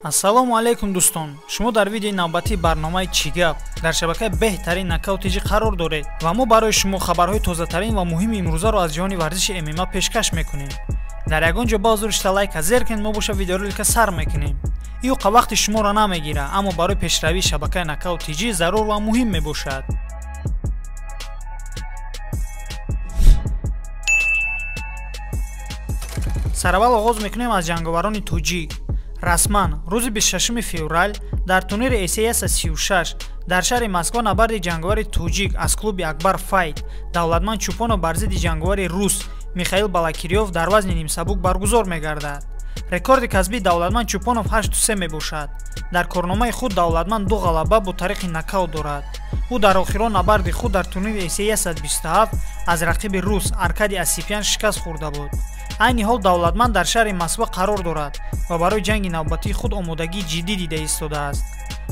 Ассалому алайкум дӯстон. Шумо дар видеои навбатии барномаи «Чӣ гап» дар шабакаи беҳтарин Нокаут ТЖ қарор доред ва мо барои шумо хабарҳои тозатарин ва муҳими имрӯзаро аз ҷаҳони варзиши ММА пешкаш мекунем. Дар ягон ҷо ба ҳузур шита лайка зер кунед, мо боша видеоролика сар мекунем. Июқа вақти шуморо намегира, аммо барои пешравии шабакаи Нокаут ТЖ зарур ва муҳим мебошад. Сараввал оғоз мекунем аз ҷанговарони тоҷик. Расман рӯзи 26 феврал дар турнири ACA 36 дар шаҳри Москва набарди ҷанговари тоҷик аз клуби Акбар Файт Давлатманд Чӯпонов бар зидди ҷанговари рус Михаил Балакирёв дар вазни нимсабук баргузор мегардад. Рекорди касбии Давлатманд Чӯпонов 8-3 мебошад. Дар корномаи худ Давлатманд ду ғалаба бо тариқи нокаут дорад. Ӯ дар охирон набарди худ дар турнири ACA 127 аз рақиби рус Аркадий Осипян шикаст хӯрда буд. Айни ҳол Давлатманд дар шаҳри Москва қарор дорад ва барои ҷанги навбатии худ омодагии ҷиддӣ дида истодааст.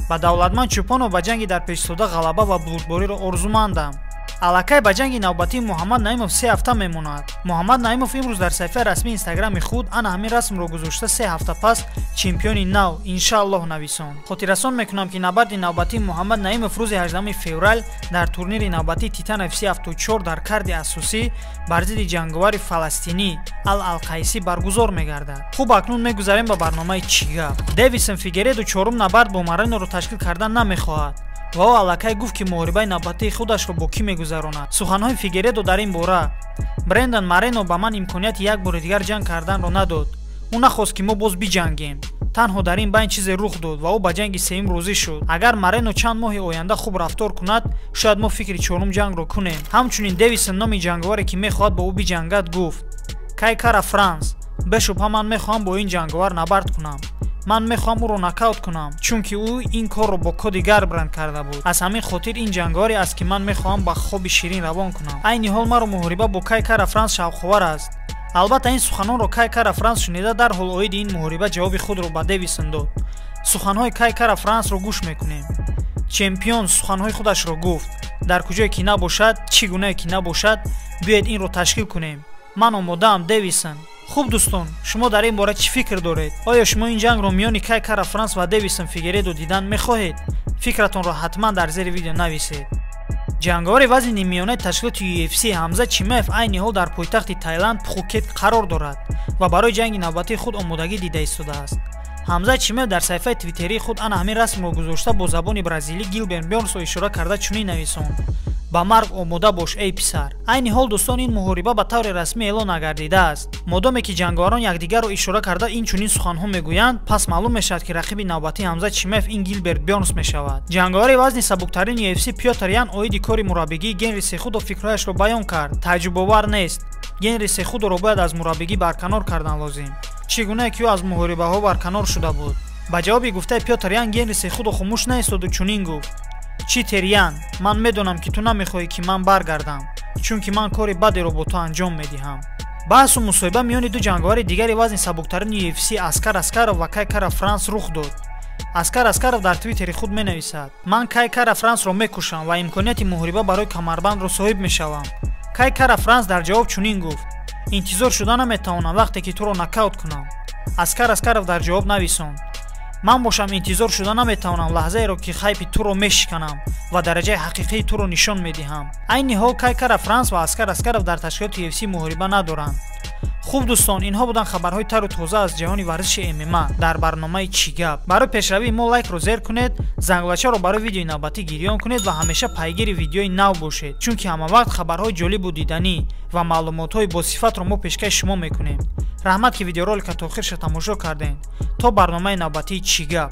Ба Давлатманд Чӯпонов ба ҷанги дар пешистода ғалаба ва бурдбориро орзумандам. Аллакай ба ҷанги навбатии Муҳаммад Наимов 3 ҳафта мемонад. Муҳаммад Наимов имрӯз дар саҳифаи расмии инстаграми худ ана ҳамин расмро гузошта 3 ҳафта пас чемпиони нав иншааллоҳ нависон. Хотиррасон мекунам, ки набарди навбатии Муҳаммад Наимов рӯзи 18 феврал дар турнири навбатии Титан FC 74 дар карди асосӣ бар зидди ҷанговари фаластинӣ Ал Алқайсӣ баргузор мегардад. Хуб, акнун мегузарем ба барномаи «Чӣ гап». Дэвисон Фигередо чорум набард бо Мареноро ташкил кардан намехоҳад ва ӯ аллакай гуфт, ки муҳорибаи навбатии худашро бо кӣ мегузаронад. Суханҳои Фигередо дар ин бора: «Брендан Марено ба ман имконияти як бори дигар ҷанг карданро надод. Ӯ нахост, ки мо боз биҷангем. Танҳо дар ин байн чизе рух дод ва ӯ ба ҷанги сеюм розӣ шуд. Агар Марено чанд моҳи оянда хуб рафтор кунад, шояд мо фикри чорум ҷангро кунем». Ҳамчунин Дэвисон номи ҷанговаре, ки мехоҳад бо ӯ биҷангад, гуфт: «Кай Кара Франс. Бешубҳа, ман мехоҳам бо ин ҷанговар набард кунам. Ман мехоҳам ӯро нокаут кунам, чунки ӯ ин корро бо Коди Гарбранд карда буд. Аз ҳамин хотир ин ҷанговаре аст, ки ман мехоҳам ба хоби ширин равон кунам. Айни ҳол маро муҳориба бо Кай Кара Франс шавқовар аст». Албатта, ин суханонро Кай Кара Франс шунида, дарҳол оиди ин муҳориба ҷавоби худро ба Дэвисон дод. Суханҳои Кай Кара Франсро гӯш мекунем. Чемпион суханҳои худашро гуфт: «Дар куҷое ки набошад, чӣ гунае ки набошад, биёед инро ташкил кунем. Ман омодаам, Дэвисон». Хуб дӯстон, шумо дар ин бора чӣ фикр доред? Оё шумо ин ҷангро миёни Кай Кара Франс ва Дэвисон Фигередо дидан мехоҳед? Фикратонро ҳатман дар зери видео нависед. Ҷанговари вазни ниммиёнаи ташкилоти UFC Ҳамза Чимаев айни ҳол дар пойтахти Таиланд Пхукет қарор дорад ва барои ҷанги навбатии худ омодагӣ дида истодааст. Ҳамза Чимаев дар саҳифаи твиттерии худ ана ҳамин расмро гузошта, бо забони бразилӣ Гилберт Бёрнсро ишора карда чунин нависонд: «Ба марг омода бош, эй писар». Айни ҳол, дӯстон, ин муҳориба ба таври расмӣ эълон нагардидааст. Модоме ки ҷанговарон якдигарро ишора карда ин чунин суханҳо мегӯянд, пас маълум мешавад, ки рақиби навбатии Ҳамза Чимаев ин Гилберт Бёрнс мешавад. Ҷанговари вазни сабуктарини UFC Пётр Ян оиди кори мураббигии Генри Сехудо фикрҳояшро баён кард. «Тааҷҷубовар нест. Генри Сехудоро бояд аз мураббигӣ барканор кардан лозим, чӣ гунае ки ӯ аз муҳорибаҳо барканор шуда буд». Ба ҷавоби гуфтаи Пётр Ян Генри Сехудо хомӯш наистоду чунин гуфт: «Читер Ян, ман медонам, ки ту намехоҳӣ, ки ман баргардам, чунки ман кори бадеро бо ту анҷом медиҳам». Баҳсу мусоҳиба миёни ду ҷанговари дигари вазни сабуктарини UFC Аскар Аскаров ва Кай Кара Франс рух дод. Аскар Аскаров дар твиттери худ менависад: «Ман Кай Кара Франсро мекушам ва имконияти муҳориба барои камарбандро соҳиб мешавам». Кай Кара Франс дар ҷавоб чунин гуфт: «Интизор шуда наметавонам вақте ки туро нокаут кунам». Аскар Аскаров дар ҷавоб нависонд: «Ман бошам, интизор шуда наметавонам лаҳзаеро, ки хайпи туро мешиканам ва дараҷаи ҳақиқии туро нишон медиҳам». Айни ҳол Кай Кара Франс ва Аскар Аскаров дар ташкилоти UFC муҳориба надоранд. Хуб дӯстон, инҳо буданд хабарҳои тару тоза аз ҷаҳони варзиши ММА дар барномаи «Чӣ гап». Барои пешравии мо лайкро зер кунед, занглачаро барои видеои навбатӣ гирён кунед ва ҳамеша пайгири видеои нав бошед, чунки ҳамавақт хабарҳои ҷолибу диданӣ ва маълумотҳои босифатро мо пешкаши шумо мекунем. Раҳмат, ки видеоролика то охирша тамошо кардем. То барномаи навбатии «Чӣ гап».